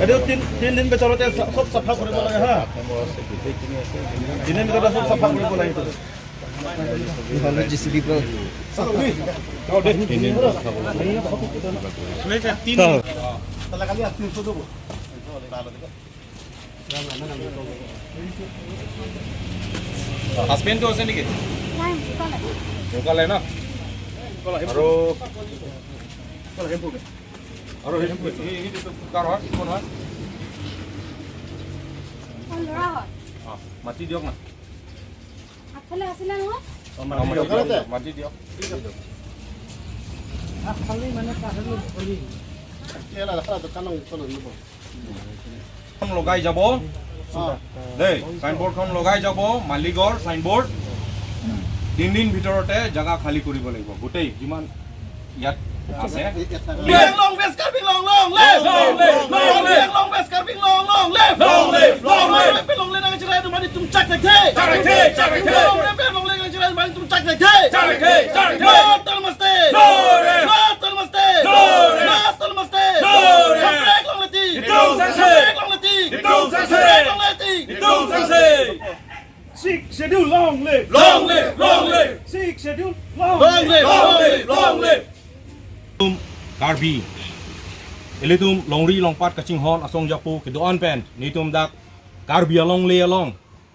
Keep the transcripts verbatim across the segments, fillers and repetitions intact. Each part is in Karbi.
এইটো তিন তিন দিন ভিতৰতে চ- চব চাফা কৰিব লাগে হা। তিনি দিন ভিতৰতে চব চাফা কৰিব লাগে। হাজবেণ্ডটো আছে নেকি? নাই, ঢুকালে। ঢুকালে ন? আৰু আৰু সেই- এই- এইটো কাৰ হয়? কোন হয়? অ, ল'ৰা হয়। অ, মাতি দিয়ক না। আগফালে আছিলে নহয়? অ, মাতি দিয়ক, মাতি দিয়ক। আগফালে মানে পাহাৰৰ ভৰি। লগাই যাব দেই, চাইনবৰ্ডখন লগাই যাব, মালিকৰ চাইনবৰ্ড। তিনিদিন ভিতৰতে জাগা খালী কৰিব লাগিব গোটেই যিমান ইয়াত আছে। Karbi Anglong West, Karbi Anglong long live! Long live, long live! Karbi Anglong West, Karbi Anglong long live! Long live, long live! Long live, long live, nang chirai dumani tum chak thek thek! Chak thek thek, chak thek thek! Long live, long live, nang chirai dumani tum chak thek thek! Chak thek thek, chak thek thek! No autonomous state! No rest! No autonomous state! No rest! No autonomous state! No rest! Hemprek longle tik! Itum sangse! Hemprek longle tik! Itum sangse! Hemprek longle tik! Itum sangse! Sixth Schedule long live! Long live! Long live! Sixth Schedule long live! Long live! Long live! Long live! Itum Karbi, ilitum longri longpat kachinghon asong japo kedo-an pen, nitum dak Karbi alongle along,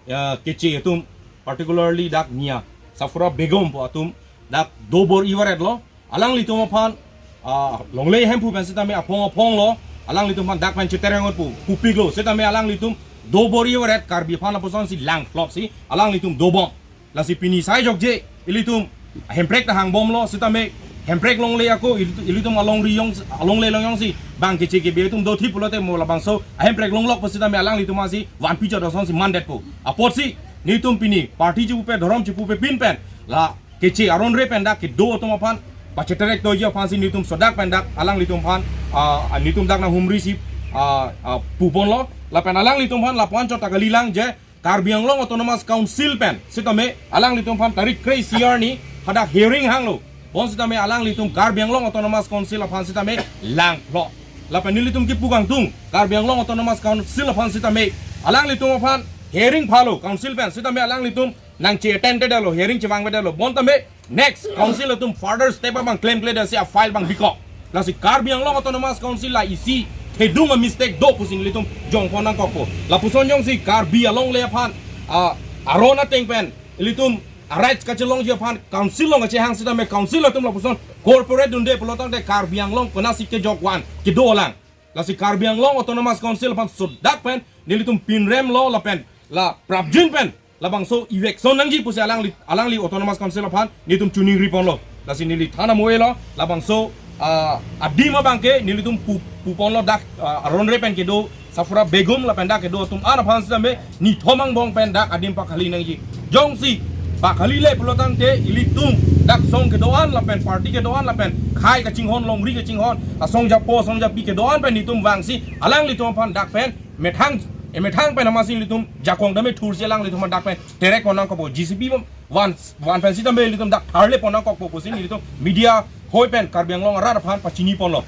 ya, Keche atum, particularly dak Nia Safura Begum pu atum dak dobor ivaret lo, alanglitum aphan, ah, longle hemphu pen sitame aphong aphong lo, alanglitum aphan dak pen chetereng pu, kupik lo, sitame alanglitum dobor ivaret Karbi aphan lapuson si langplot si, alanglitum dobom. Lasi pini sai jokje, ilitum Hemprek ta hangbom lo, sitame Hemprek longle ako, ilitum, ilitum alongri yong, alongle long yong si, bang Keche Kebe atum dothi pulote mo labangso, Hemprek longlok pu sitame alanglitum asi, vanpi chot ason si mandetpo. Apotsi, nitum pini, party chipupe, dhorom chipupe pin pen, la Keche aron re pen dak kedo atum aphan, pacheterek toji aphan si nitum sodak pen dak, alanglitum aphan, ah, nitum dak nanghumri si, ah, ah, pupon lo, lapen alanglitum aphan, lapuan chot ta kalilang je, Karbi Anglong Autonomous Council pen, sitame alanglitum aphan tarik kre-isi arni, hadak hearing hanglo. Bon sitame alanglitum Karbi Anglong Autonomous Council aphan sitame langplot. Lapen nelitum kipu kangtung, Karbi Anglong Autonomous Council aphan sitame, alanglitum aphan hearing phalo, council pen, sitame alanglitum nang che-attend detlo, hearing chevang detlo. Bon tame, next, council atum further step abang klemkle dasi a-file abang bikok. Lasi Karbi Anglong Autonomous Council la isi thedung a-mistake do pusi nelitum jongpon nangkokpo. Lapuson jongsi Karbi alongle aphan, ah, aron ateng pen, ilitum a-rights kachelongji aphan, council along kachehang sitame council atum lapuson corporate dunde pulotangte Karbi Anglong konasi kejok van kedo alang. Lasi Karbi Anglong Autonomous Council aphan sodak pen, nelitum pinrem lo lapen, la prapjin pen, labangso eviction nangji pusi alangli, alangli Autonomous Council aphan nitum chuning ripon lo. Lasi neli thana moe lo, labangso, ah, adim abangke nelitum pu, pupon lo dak, ah, aron re pen kedo Safura Begum lapen dak kedo atum an aphan sitame nithom angbong pen dak adim pakhali nangji. Jongsi pakhali le pulotangte ilitum dak song kedo-an lapen party kedo-an lapen khei kachinghon longri kachinghon asong japo asong japi kedo-an pen nitum vangsi alanglitum aphan dak pen methang, e methang pen amatsi nelitum jakong dame thursi alanglitum dak pen terek pon nangkokpo, J C B van, van pen sitame nelitum dak tharle pon nangkokpo pusi nelitum media hoi pen Karbi Anglong arat aphan pachini pon lo.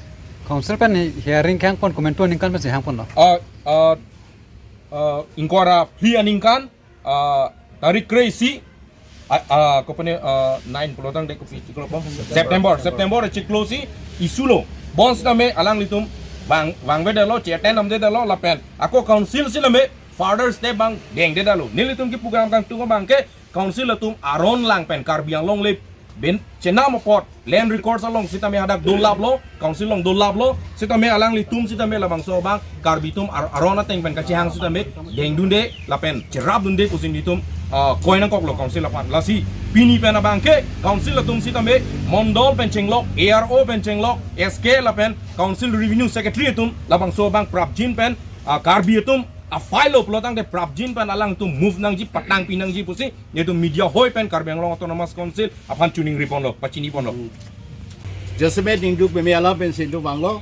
Council pen hearing kehang pon, komantu aningkan pensi hang pon lo? Ah, ah, ah, ingkoi ra phli aningkan, ah, tarik kre-isi, ah, ah, kopane, ah, nine pulotangte kopi chiklo po? September, September chiklo si issue lo. Bon sitame alanglitum vang, vangve detlo, che-attend damde detlo lapen ako council sitame further step abang dengde detlo. Nelitum kipu kangtung abangke council atum aron lang pen Karbi Anglong le ben chenam apot land records along sitame hadak dolap lo, council along dolap lo, sitame alanglitum sitame labangso abang Karbi atum ar-, aron ateng pen kachehang sitame dengdunde lapen cherapdunde pusi nitum, ah, koi nangkoklo council aphan. Lasi pini pen abangke council atum sitame mondol pen chenglok, A R O pen chenglok, S K lapen council revenue secretary atum labangso abang prapjin pen, ah, Karbi atum a-file lo pulotangte prapjin pen alangtum move nangji, patangpi nangji pusi nelitum media hoi pen Karbi Anglong Autonomous Council aphan chuning ripon lo, pachini pon lo. Jasemet ningduk meme alam pensi nelitum vanglo.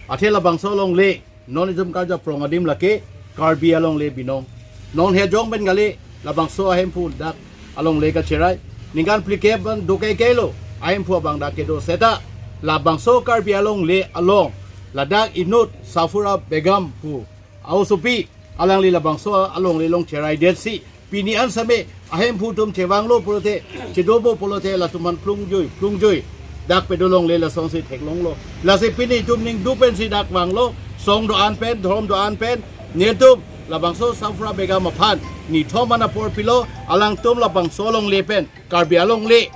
Athe labangso alongle, non itum karjaprong adim lake Karbi alongle binong. Non hejong pen kali labangso ahemphu dak alongle kacherai. Ningkan phlikep abang do kaikai lo ahemphu abang dak kedo seta. Labangso Karbi alongle along ladak inut Safura Begum pu a-osopi alangli labangso alongle along cherai detsi pini an same ahemphu atum chevanglo pulote, chedopo pulote latum aphan plungjui plungjui dak kedo alongle lasonsi theklonglo. Lasi pini itum ningduk pensi dak vanglo, song do-an pen, dhorom do-an pen, netum labangso Safura Begum aphan nithom an apor pilo, alangtum labangso alongle pen Karbi alongle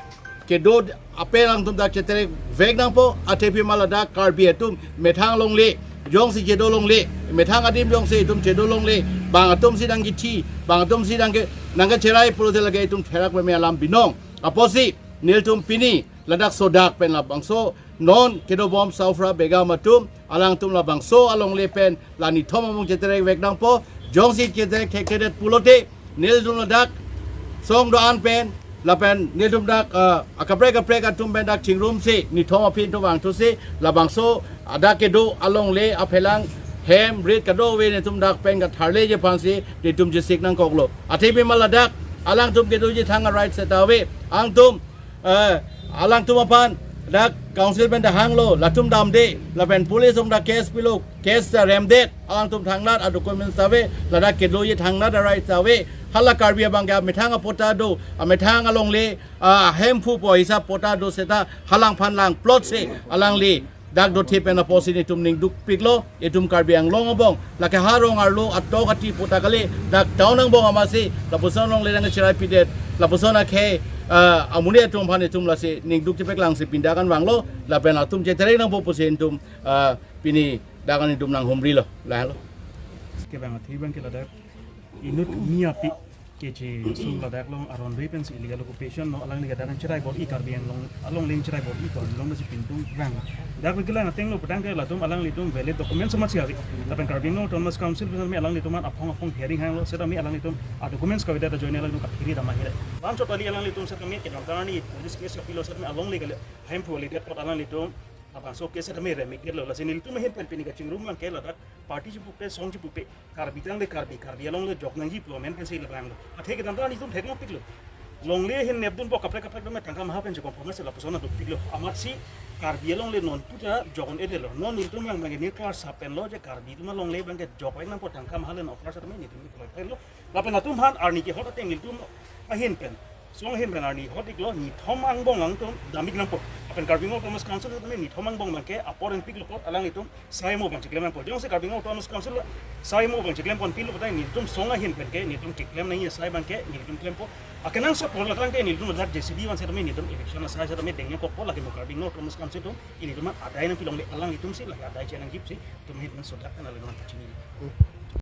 kedo ape alangtum dak cheterek vek nangpo, athe pima ladak Karbi atum methang alongle jongsi chedo alongle, methang adim jongsi itum chedo alongle, bang atumsi nangkethi, bang atumsi nangke, nangkecherai pulote lake itum therak peme alam binong. Apotsi nelitum pini ladak sodak pen labangso non kedobom Safura Begum atum, alangtum labangso alongle pen la nithom among cheterek vek nangpo. Jongsi cheterek thekthedet pulote nelitum ladak song do-an pen lapen nelitum dak, ah, akaprek kaprek atum pen dak chingrumsi nithom aphi nithom vangthusi labangso adak kedo alongle aphelang hem rit kadokave nelitum dak pen katharleji aphansi nelitum chesik nangkoklo. Athe pima ladak alangtum kedoji thang a-right seta ave, angtum, eh, alangtum aphan dak council pen ta hanglo, latum damde, lapen police along ta case pilo, case ta remdet, alangtum thangnat a-documents ta ave, ladak kedoji thangnat a-right ta ave. Hala Karbi abang ke amethang apatta do, amethang alongle, ah, ahemphu pu ahisap patta do seta halangphan langplotsi alangli dak dothe pen apotsi nelitum ningdukpiklo, itum Karbi Anglong abang lake ha rong arlo atok ati patta kali, dak town angbong amatsi lapuson alongle nangcherai pidet, lapuson akhei, ah, amonit atum aphan itum lasi ningduk chepaklangsi pini dak an vanglo, lapen atum cheterek nangpo pusi itum, ah, pini dak an itum nanghumrilo, lahelo. Kevang athe abang ke ladak inut mi api keche sung ladak along aron re pensi illegal occupation, non alangli ke dak an cherai bor-i, Karbi Anglong alongle cherai bor-i, Karbi Anglong si pintung rang. Dak lagi lang ateng lo pedang ke latum alanglitum valid documents amatsi ave. Lapen Karbi Anglong Autonomous Council pen me alanglitum an aphong aphong hearing hanglo, seta me alanglitum a-documents kavedet ajoine alangtum kaphiri dam ahere. Bangso kali alanglitum seta me kedamtang arni police case kapilo, seta me alongle kali ahemphu kalidet apot alanglitum labangso case seta me remiklo. Lasi nelitum ahin pen pini kachingrum abang ke ladak party chepupe, song chepupe, Karbi tangte Karbi, Karbi alongle jok nangji pu amen pensi labanglo. Athe kedamtang arni itum theklongpiklo. Longle ahin nepdunpo, kaprek kaprek atum tangka maha pen je-compromise lapuson adukpiklo. Amatsi Karbi alongle non puta jok un-edetlo. Non nelitum abang abang ke nirkar sapen lo je Karbi atum alongle abang ke jok vek nangpo, tangka maha le non offer seta me nelitum ke kolai lo. Lapen atum aphan arni kehot ateng nelitum ahin pen, song ahin pen arni hot-iklo, nithom angbong alangtum dam-ik nangpo. Lapen Karbi Anglong Autonomous Council seta me nithom angbong abang ke apor enpiklo apot alanglitum sai mo abang cheklem nangpo. Jongsi Karbi Anglong Autonomous Council sai mo abang cheklem ponpilo pulote nelitum song ahin pen ke nelitum cheklem nangji asai abang ke nelitum klempo. Akenangsot apor ladak ke nelitum ladak J C B van seta me nelitum eviction asai seta me deng nangkokpo, lake mo Karbi Anglong Autonomous Council atum nelitum adai nangpilongle, alanglitum si lake adai chenangji pusi itum ahin pen sodak pen alanglitum pachini.